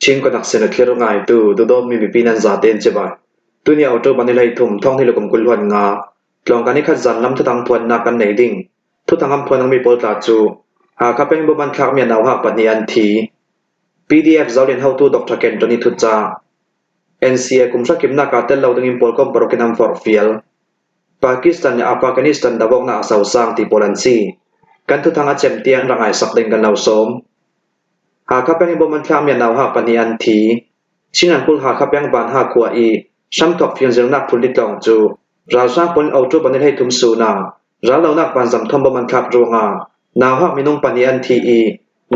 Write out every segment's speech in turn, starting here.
Chin khuanak sin a thlir ngaitu duhdawtmi mipi nan zatein cibai. Tuni October ni 13 thawngni le kum 20 huan nga tlawngkan i khat zan lam thuthang phuannak kan nei ding. Thuthang an phuan mi pawl tla cu Hakha peng bom an thlakmi a nauhak pahnih an thi. PDF Zolian hotu Dr. Ken Tony Thutca NCA kum hra kimnak ah tel lo dingin pawl kom paruk in an forhfial. Pakistan le Afghanistan dawknak a sosang ti pawl an si. Kan thuthang a cem tiang rak ngai sak ding kan lo sawm. Hakha peng i bom an thlakmi a nauhak pahnih an thi. Chin ramkulh Hakha peng Vanha khua i hramthawk fimzirnak phunli tlawng cu ralhrang pawl in October ni 13 sun ah raldohnak vanzam thawm bom an thlak ruangah nauhak minung pahnih an thi i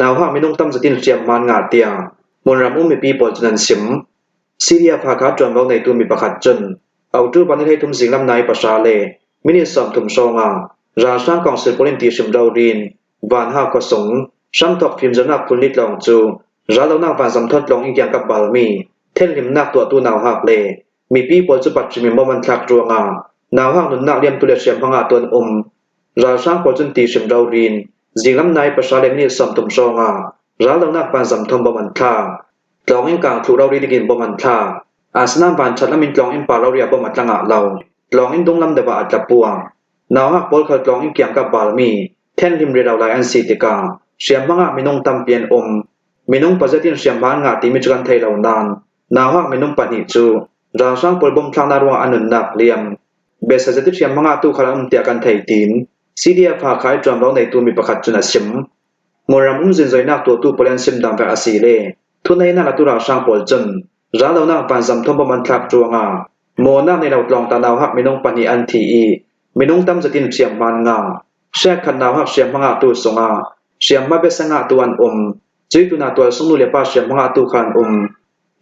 nauhak minung tam zatin hriamhman ngah tiah hmunram um mipi pawl cun an chim. CDF Hakha ṭuanvo neitu mi pakhat cun October ni 13 zinglam nai pahra le minute 30 hrawng ah ralhrang council pawl in tihrim rorin Vanha khuasung hramthawk fimzirnak phunli tlawng cu raldohnak vanzam thawt lawng in kiangkap balmi thenhlimnak tuahtu nauhak le mipi pawl cu patrim in bom an thlak ruangah nauhak nunnak liamtu le hriamhmang ah tuan um ralhrang pawl cun tihrim rorin zinglam nai pahra le minute 30 hrawng ah raldohnak vanzam thawm bom an thlak. Tlawng in kang thlu rori dingin bom an thlak. Asinain vanṭhat lam in tlawng in pa rori ah bom a tlangah lo. Tlawng in dunglam deuh ah a tla puang. Nauhak pawl khal tlawng in kiangkap balmi thenhlim rero lai an si tikah hriamhmang ah minung tampi an um. Minung pazat in hriamhma an ngah timi cu kan thei lo nain nauhak minung pahnih cu ralhrang pawl bomthlaknak ruangah an nunnak liam. Biasazati hriamhmang ah tu khal an um tiah kan thei tiin CDF Hakha i ṭuanvo neitu mi pakhat cun a chim. Hmunram um zinzoinak tuahtu pawl an sim dang vek a si le thuneinak latu ralhrang pawl cun raldohnak vanzam thawmbom an thlak ruangah mawnak nei lo tlawngta nauhak minung pahnih an thi i minung tam zatin hriamhman nga hriakkhat nauhak hriamhma ngahtu sungah hriamhma biasa ngahtu an um. Cui tuna tualsung nu le pa hriamhma ngahtu kha an um.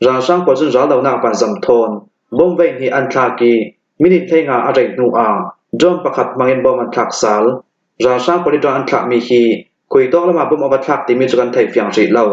Ralhrang pawl cun raldohnak vanzam thawn bom vei hnih an thlak i minute 15 a rei hnu ah drone pakhat hmangin bom an thlak sal. Ralhrang pawlitron an thlahmi hi khuitawk lam ah bom a va thlak timi cu kan thei fiang rih lo.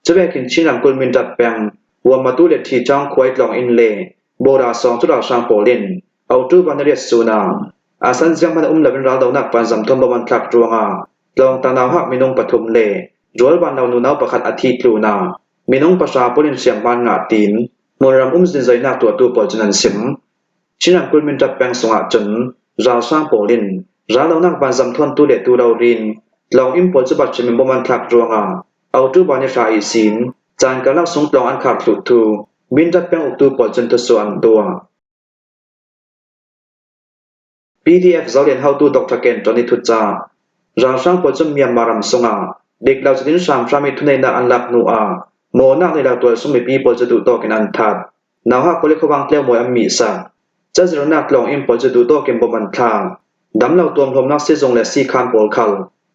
Cuvekin Chin ramkulh Mindat peng Wamatu le Ṭhichawng khuai tlawng inn le Bawra sawng cu ralhrang pawl in Autu Vanariat sun ah asan ziang hmanh um loin raldohnak vanzam thawm bom an thlak ruangah tlawng tanau hak minung pathum le rualban lo nunau pakhat a thi tlun ah minung pahra pawl in hriamhman ngah tiin hmunram um zinzoinak tuahtu pawl cun an sim. Chin ramkulh Mindat peng sungah cun ralhrang pawl in raldohnak vanzam thawntu le tu rorin tlawng inn pawl cu batrim in bom an thlak ruangah October ni hra i sin caan karlak sung tlawng an khar thluh thu Mindat peng uktu pawl cun thusuah an tuah. PDF Zolian hotu Dr. Ken Tony Thutca ralhrang pawl cu Myanmar ram sungah dik lo cutin hramhram i thuneinak an lak hnu ah mawnak nei lo tualsung mipi pawl cu duhtawk in an that. Nauhak pawl i khuavang tleumawi an mihsak. Cazirnak tlawng inn pawl cu duhtawk in bom an thlak. Damlo tuamhlawmnak sizung le siikhaan pawl khal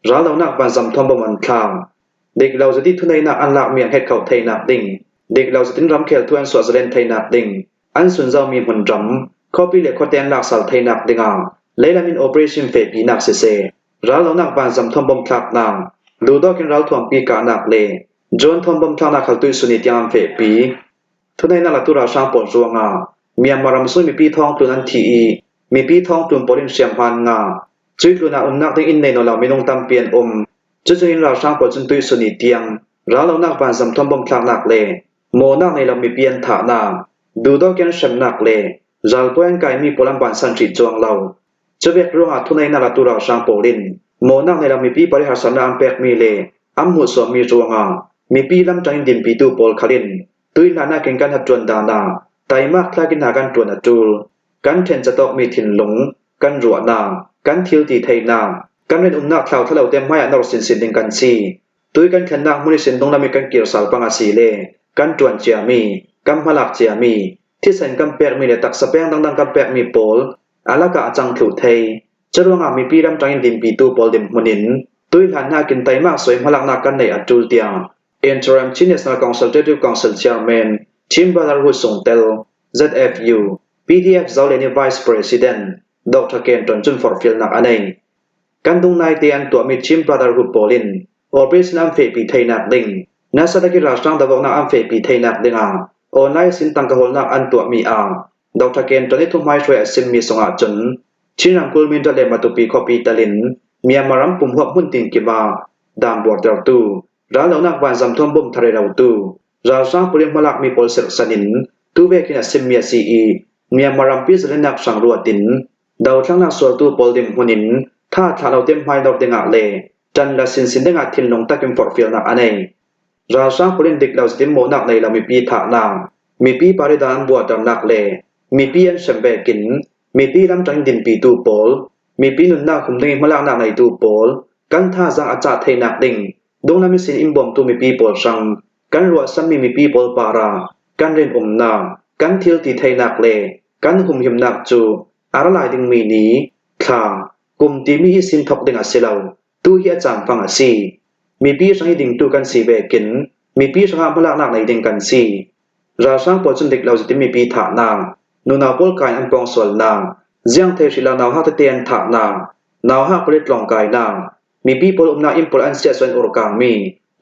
rallonak vanzam thawm bom an thlak. Dik lo zati thuneinak an lakmi an het kho theinak ding. Dik lo zatin ramkhel thu an suah zalen theinak ding. An sunzomi hmunram, khuapi le khuate an laksal theinak dingah leilam in operation fehpinak siseh, raldohnak vanzam thawm bom thlaknak, ludawk in ralthuampi kahnak le drone thawm bom thlaknak khal tuihsun i tiang an fehpi. Thuneinak latu ralhrang pawl ruangah Myanmar ram sung mipi thawngtlun an thi i mipi thawngtlun pawl in hriamhman nga cui tlun ah umnak ding inn nei nawl lo minung tampi an um. Cucu in ralhrang pawl cun tuihsun i tiang raldohnak vanzam thawm bom thlaknak le mawnak nei lo mipi an thahnak, duhdawk in an hremnak le ralpuai an kaimi pawl an vansan rih cuang lo. Cuvek ruangah thuneinak latu ralhrang pawl in mawnak nei lo mipi pawl i harsatnak an pekmi le an hmuhsuammi ruangah mipi lamṭang in dinpitu pawl khal in tuihlan ah kin kan hatṭuan dan ah taimak thlak in hna kan ṭuan a ṭul. Kan ṭhen catawkmi thinlung, kan ruahnak, kan thilti theihnak, kan rian umnak thlau thalo te hmai ah nor sinsin ding kan si. Tui kan thlennak hmun i sindung lam i kan kir sal pang a si le kan ṭuan ciami, kan hmalak ciami, thisen kan pekmi le taksa peng dangdang kan pekmi pawl a lakah a cang thlu thei. Curuangah mipi ramṭang in dinpitu pawl dinhmun in tuihlan hna kin teimak soi hmalaknak kan neih a ṭul tiah Interim Chin National Consultative Council Chairman Chin Brotherhood sungtel ZFU PDF Zoleni Vice President Dr. Ken Ton cun forhfialnak a nei. Kan dung naite an tuahmi Chin Brotherhood pawl in operation an fehpi theinak ding Nasadaki ralhrang davoknak an fehpi theinak dingah online sin tangka hawlnak an tuahmi ah Dr. Ken Ton i thuhmai hruai a simmi sungah cun Chin ramkulh Mindat le Matupi khuapi tal in Myanmar ram pumhuap hmuntin kip ah dam buartertu, raldohnak vanzam thuam bawmh thar i rotu. Ralhrang pawl i hmalakmi pawl serhsan in tuvek in a simmi a si i Myanmar rampi zalennak hrang ruat in dothlannak sualtu pawl dirhmun in tha thlah lo te hmainor dingah le ṭan la sinsin dingah thinlung tak in forhfialnak a nei. Ralhrang pawl in dik lo zetinmawhnak nei lo mipi thahnak, mipi paridan an buaternak le mipi an hrem vekin mipi lamṭang in dinpitu pawl, mipi nunnak hum ding i hmalaknak neitu pawl kan thazaang a cah theinak ding dunglam sin in bawmtu mipi pawl hrang kan ruahsammi mipi pawl para kan rian umnak, kan thil ti theinak le kan humhimnak cu a ra lai dingmi ni, thla, kum timi hi sin thawk ding a si lo. Tu hi a caanfang a si. Mipi hrang i dingtu kan si vekin mipi hrangah hmalaknak nei ding kan si. Ralhrang pawl cun dik lo zetin mipi thahnak, nunau pawl kai an pawngsualnak, ziang thei hrih lo nau hak tete an thahnak, nau hak pawl i tlawngkainak, mipi pawl umnak inn pawl an siah an urkangmi,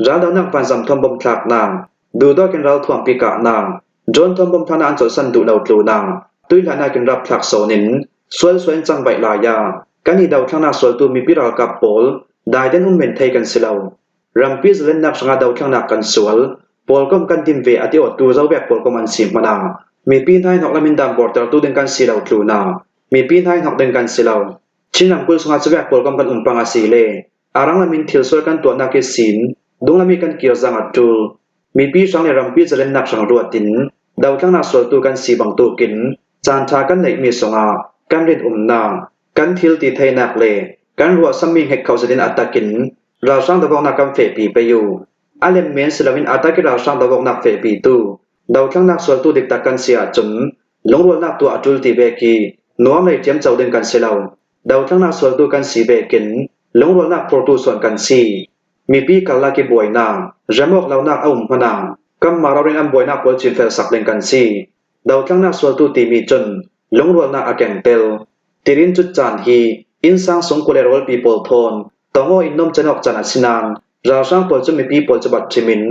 raldohnak vanzam thawm bom thlaknak, duhdawk in ralthuampi kahnak, drone thawm bom thlaknak an cawlsan duh lo tlunak, tuihlanak in rapthlak sawn in sualsual in cangvaih lai ah kan i dothlangnak sualtu mipi ralkap pawl daiden um men thei kan si lo. Rampi zalennak hrangah dothlangnak kan sual, pawlkom kan tim ve a ti awtu zovek pawlkom an si hmanh ah mipi hnainok lam in dam bortertu ding kan si lo tluna, mipi hnainok ding kan si lo. Chin ramkulh chungah cuvek pawlkom kan um pang a si le a rang lam in thil sual kan tuahnak hi sin dunglam i kan kir zang a ṭul. Mipi hrang le rampi zalennak hrang ruat in dotlangnak sualtu kan si bantukin caanṭha kan neihmi zongah kan rian umnak, kan thil ti theinak le kan ruahsammi hngek kho zetin a takin ralhrang dawknak kan fehpi pei u. A lem men si loin a tak i ralhrang dawknak fehpitu dotlangnak sualtu diktak kan si ahcun lungrualnak tuah a ṭul ti ve khi nuam lei ṭiamco ding kan si lo. Dotlangnak sualtu kan si vekin lungrualnak phortu suan kan si. Mipi karlak i buainak, remawk lonak a um hmanh ah kanmah ralrin an buainak pawl cinfel sak ding kan si. Dotlangnak sualtu timi cun lungrualnak a keng tel. Tirin cut caan hi innsang sung kule rawlpi pawl thawn tongaw in nom canawk caan a si nain ralhrang pawl cu mipi pawl cu bat hrim in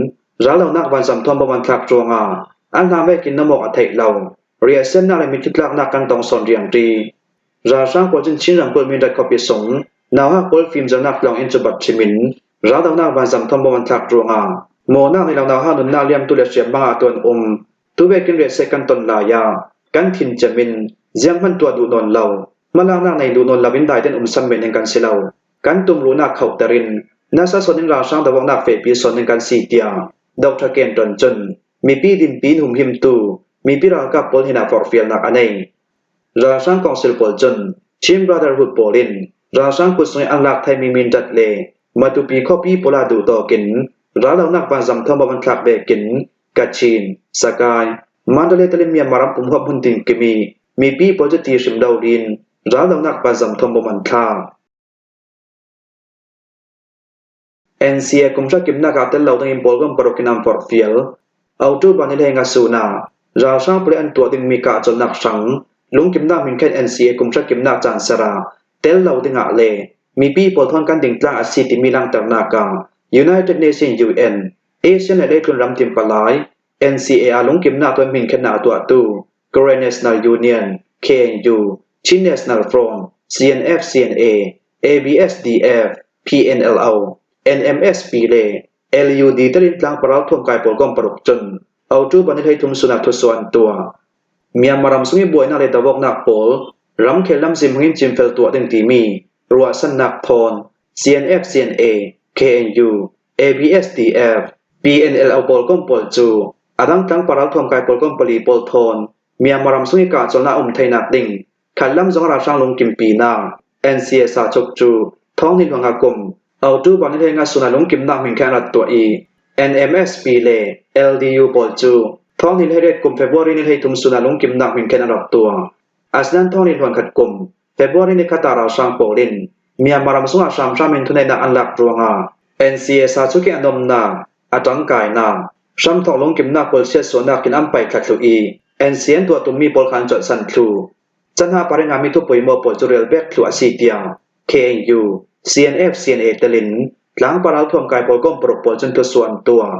raldohnak vanzam thawng bom an thlak ruangah an hna mek in nom awk a theih lo. Riahsemnak le mitthli tlaknak kan tong sawn riangṭi. Ralhrang pawl cun Chin ramkulh Mindat khuapi sung nauhak pawl fimzornak tlawng in cu bat hrim in raldohnak vanzam thawng bom an thlak ruangah mawnak nih lo nauhak nunnak liamtu le hriamhmang ah tuan um tuvekin riahseh kan ton lai ah kan thin cem in zianghmanh tuah duh nawn lo hmalaknak nei duh nawn lo in daiten um sam men ding kan si lo. Kan tumruhnak khohter in nasa sawn in ralhrang dawaknak fehpi sawn ding kan si tiah Dr. Ken Ton cun mipi dinpi in humhimtu mipi ralkap pawl hin ah forhfialnak a nei. Ralhrang council pawl cun Chin Brotherhood pawl in ralhrang kutzung i an lak thaimi Mindat le Matupi khuapi pawl ah duhtawk in raldohnak vanzam thawng an thlak vekin Kachin, Sagaing, Mandalay telin Myanmar ram pumhuap hmun tinkim i mipi pawl cu ti hrim lo in raldohnak vanzam thawng bom an thlak. NCA kumhra kimnak ah tel lo dingin bawlgam paruk in an forhfial. October ni hlei nga ralhrang pali an tuah dingmi kahcolnak hrang lungkimnak minkhen NCA kumhra kimnak caan ser ah tel lo dingah le mipi pawl thawn kan dingtlang a si timi langhternak ah United Nations UN, ASEAN le leitlun ram tim palai NCA ah lungkimnak tuan minkhennak a tuahtu Korean National Union, KNU, Chin National Front, CNF-CNA, ABSDF, PNLO, NMSP le LUD telin tlangpar thuamkai pawl kong paruk cun October ni 13 sunak thusuah an tuah. Myanmar ram sung i buainak le dawawknak pawl ramkhel lamzin hmangin cinfel tuah ding timi ruahsannak thawn CNF-CNA, KNU, ABSDF, PNLO pawl kong pawl cu a dang tlangpar ralthuamkai pawl kong pali pawl thawn Myanmar ram sung i kahcawlnak a um theinak ding khatlam zong ralhrang lungkimpinak NCS ah cuk cu thawng ni hluang kum October ni hlei nga suna lungkimnak min khe an rat tuah i NMSP le LDU pawl cu thawng ni hlei riat kum February ni hlei thum suna lungkimnak min khen an rak tuah. Asinain thawng ni hluan khat kum February ni khat ah ralhrang pawl in Myanmar ram sungah hramhram in thuneinak an lak ruangah NCS ah cu ke an umnak a ṭangkainak hramthawk lungkimnak pawl siatsuahnak in an paithla thlu i NCN tuah tummi pawl kha an colhsan thlu. Canha paring ah mi thupuimaw pawl cu rel bek thlu a si tiah KNU, CNF, CNA telin tlangpar ralthuam kai pawl kom paruk pawl cun thusuah an tuah.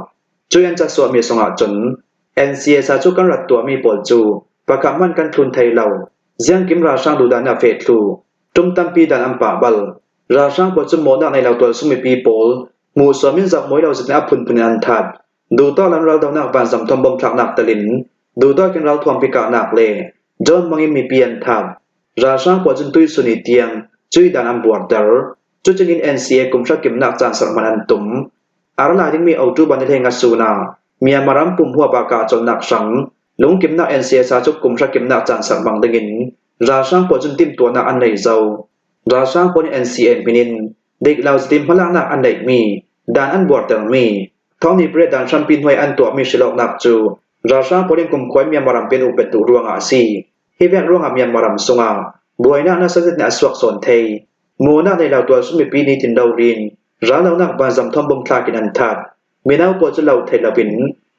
Cui an casuahmi zongah cun NCS ah cu kan rat tuahmi pawl cu pakhat hmanh kan thlun thai lo. Ziangkim ralhrang duhdan a feh thlu. Tum tampi dan an pah bal. Ralhrang pawl cu mawhnak nei lo tualsung mipi pawl hmuhsuam in zak mawi lo zet in a phunphun in an that. Duhtuah lam raldohnak vanzam thawng bomthlaknak tel in duhtuah kin ralthuam pikahnak le drone hmang in mipi an that. Ralhrang pawl cun tuisun i tiang cui dan an buarter. Cucun in NCA kumhra kimnak caan serh hman an tum. A ra lai dingmi Otu Banilhe Ngasuna, Myanmar ram pum huap ah kahcolnak hrang lungkimnak NCA sa cu kumhra kimnak caan serh hmang dingin ralhrang pawl cun timhtuahnak an nei zau. Ralhrang pawl nih NCA min in diklo zatin hmalaknak an neihmi, dan an buartermi, thawngni pariat dan hrampi hnuai an tuahmi hrilhawknak cu ralhrang pawl in kumkhua in Myanmar rampi an upet duh ruangah a si. Hi vek ruangah Myanmar ram sungah buainak nasa zet nih a suak sawn thei. Munak nei lo tualsung mipi nitin rorin raldohnak vanzam thawng bom thlak in an that. Mino pawl cu lo thei loin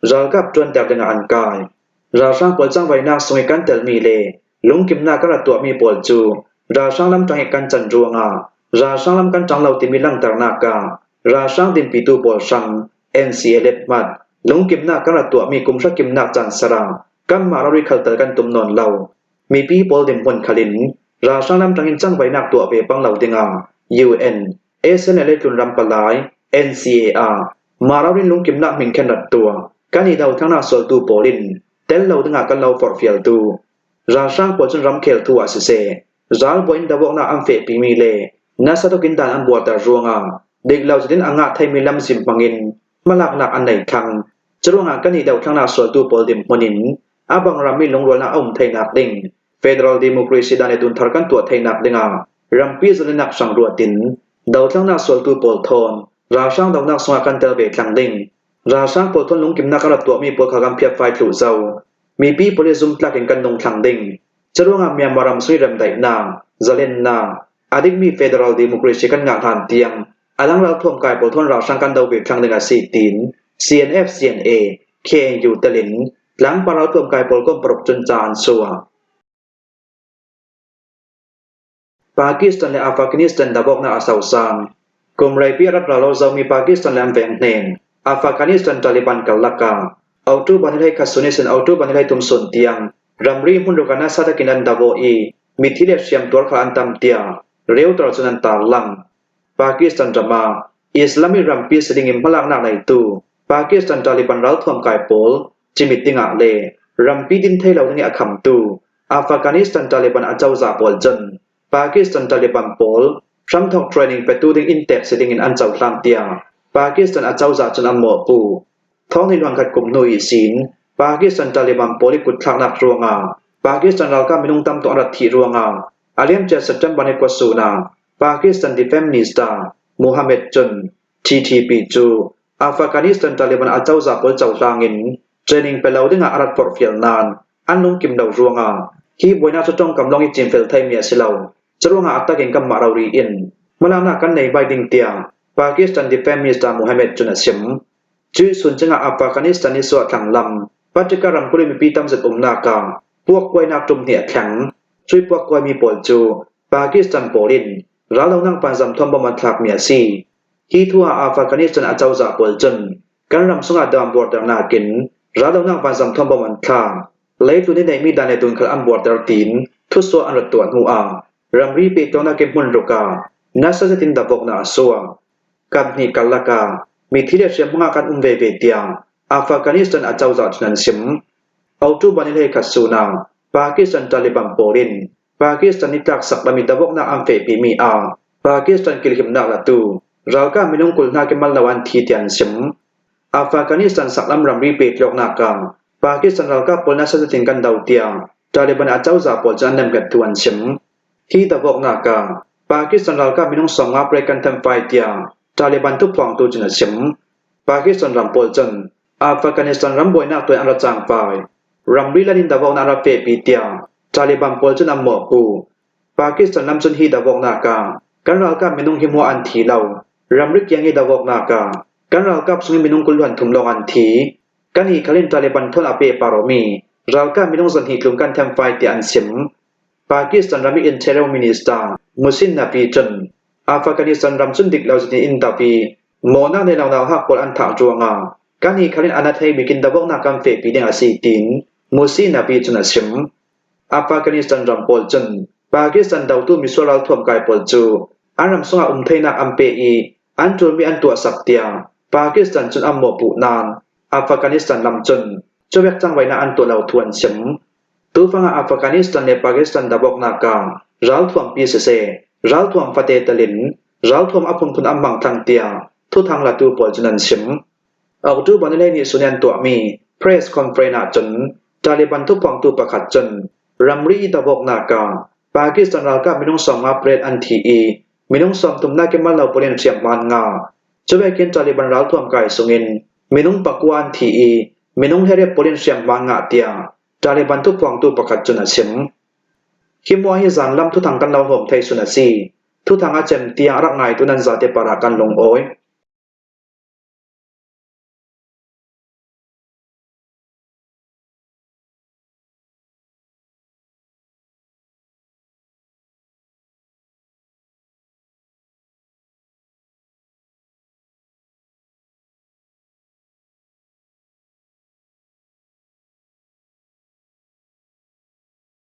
ralkap ṭuanter dingah an kai. Ralhrang pawl cangvainak sung i kan telmi le lungkimnak kan rak tuahmi pawl cu ralhrang lamṭang i kan can ruangah ralhrang lam kan ṭang lo timi langhternak ah ralhrang dinpitu pawl hrang NCA lethmat lungkimnak kan rak tuahmi kumhra kimnak caan sarah kanmah rori khal tal kan tum nawn lo. Mipi pawl dinhmun khal in ralhrang lamṭang in cangvainak tuah ve pang lo dingah UN, ASEAN le leitlun ram palai NCA ah mah ralrin lungkimnak min khen rat tuah kan i dothlannak sualtu pawl in tel lo dingah kan lo forhfialtu ralhrang pawl cun ramkhel thu ah siseh ralbawi in doawknak an fehpimi le nasa tukin dan an buarter ruangah diklo zetin a ngah theimi lamzim hmangin hmalaknak an nei thlang. Curuangah kan i dothlannak sualtu pawl dimhmun in a bang rammi lungrualnak a um theinak ding Federal Democracy dan le dunthar kan tuah theinak dingah rampi zalinak hrang ruat in dotlangnak sualtu pawl thawn ralhrang donak sungah kan tel ve tlang ding. Ralhrang pawl thawn lungkimnak a rat tuahmi pawl kha kan phiatfai tluh zau. Mipi pawl i zumtlak in kan nung thlang ding. Curuangah Myanmar ram sui remdaihnak, zalennak, a dikmi Federal Democracy kan ngah hlan tiang a dang ralthuam kai pawl thawn ralhrang kan do ve thlang ding a si tiin CNF CNA KNU telin tlangpar ralthuam kai pawl kom paruk cun ca an suah. Pakistan le Afghanistan dabawknak a sosang. Kum reipi a rat ralo zomi Pakistan le an veng hnen. Afghanistan Taliban karlak ah October ni hlei khat suni sin October ni hlei tum sun tiang ramri hmunruk ah nasa takin an dabo i mithi le hriamtuar kha an tam tiah Reuter cun an tarlang. Pakistan ram ah Islamic rampi si ding in hmalaknak neitu Pakistan Taliban ralthuam kai pawl cimit dingah le rampi din thei lo ding i a khamtu Afghanistan Taliban acozah pawl cun Pakistan Taliban pawl hramthawk training petu ding in tek si ding in an cohlang tiah Pakistan acozah cun an mawhpuh. Thawng nih luankhat kum hnu i sin Pakistan Taliban pawl i kutthlaknak ruangah Pakistan ralkap minung tam tuk an rat thih ruangah a liamcia September ni kuasun ah Pakistan Defence Minister Mohammed cun TTP cu Afghanistan Taliban acozah pawl cohlang in training pe lo dingah a rat forhfial nain an lungkim lo ruangah hi buainak cu tawngkam lawng i cinfel theimi a si lo. Curuangah a tak in kanmah rori in hmalaknak kan nei bai ding tiah Pakistan Defence Minister Mohammed cun a chim. Cui sun cungah Afghanistan i suahthlang lam Patika ramkulh i mipi tamzet umnak ah puakkuainak ṭum hnih a thleng. Cui puakkuaimi pawl cu Pakistan pawl in raldohnak panzam thuam bom an thlakmi a si. Hi thu ah Afghanistan acozah pawl cun kan ram sungah dam buarternak in raldohnak vanzam thuam bom an thlak. Leitlun i neihmi dan le dun khal an buarter tiin thusuah an rat tuah hnu ah ramri pehtlawnak i hmunruk ah nasa zetin davoknak a suah. Kan hnih karlak ah mithi le hriamhmang ah kan um veve tiah Afghanistan acozah cun an chim. October ni hlei khat sun ah Pakistan Taliban pawl in Pakistan nitlak saklam i davoknak an fehpimi ah Pakistan kilhimnak latu ralkap minung 20 hna kemal lo an thi tiah an chim. Afghanistan saklam ramri petlawknak ah Pakistan ralkap pawl nasa zetin kan do tiah Taliban acozah pawl cu an nemhngettu an chim. Hi davoknak ah Pakistan ralkap minung 50 pek kan thenfai tiah Taliban thuphuangtu cun a chim. Pakistan ram pawl cun Afghanistan ram buainak tuan an ra cangfai. Ramri lan in davoknak an rak fehpi tiah Taliban pawl cun an mawhpuh. Pakistan lam cun hi davoknak ah kan ralkap minung hi hmuah an thi lo. Ramri kiang i davoknak ah kan ralkap sung i minung 23 lawng an thi. Kan hi khalin Taliban thawn a pe paromi ralkap minung zan hi tlung kan thenfai tiah an chim. Pakistan ram i Interior Minister Muhsin Naqvi cun Afghanistan ram cun dik lo zin in dap i mawnak le lo hak pawl an thah ruangah kan hi khalin ana thei bikin davoknak kan fehpi ding a si tiin Muhsin Naqvi cun a chim. Afghanistan ram pawl cun Pakistan dotu misual ralthuam kai pawl cu an ram sungah um theinak an pe i an ṭulmi an tuahsak tiah Pakistan cun an mawhpuh nain. Afghanistan lam cun cuwek cangvainak an tuah lo thu an chim. Tufang ah Afghanistan le Pakistan dabawknak ah ralthuampi siseh, ralthuam fate tal in ralthuam a phunphun an hmang thang tiah thuthang latu pawl cun an chim. October ni hleihnih sun i an tuahmi press conference ah cun Taliban thuphuangtu pakhat cun ramri i dabawknak ah Pakistan ralkap minung 50 pariat an thi i minung 30 kemal lo pawl in hriamhman nga. Cuvekin Taliban ralthuam kai sungin minung pakua an thi i minung heriat pawl in hriamhman ngah tiah Taliban thuphuangtu pakhat cun a chim. Hi mua hi zanlam thuthang kan lo hlawm thei sun a si. Thuthang a cem tiah rak ngaitu nan zate par ah kan lungawi.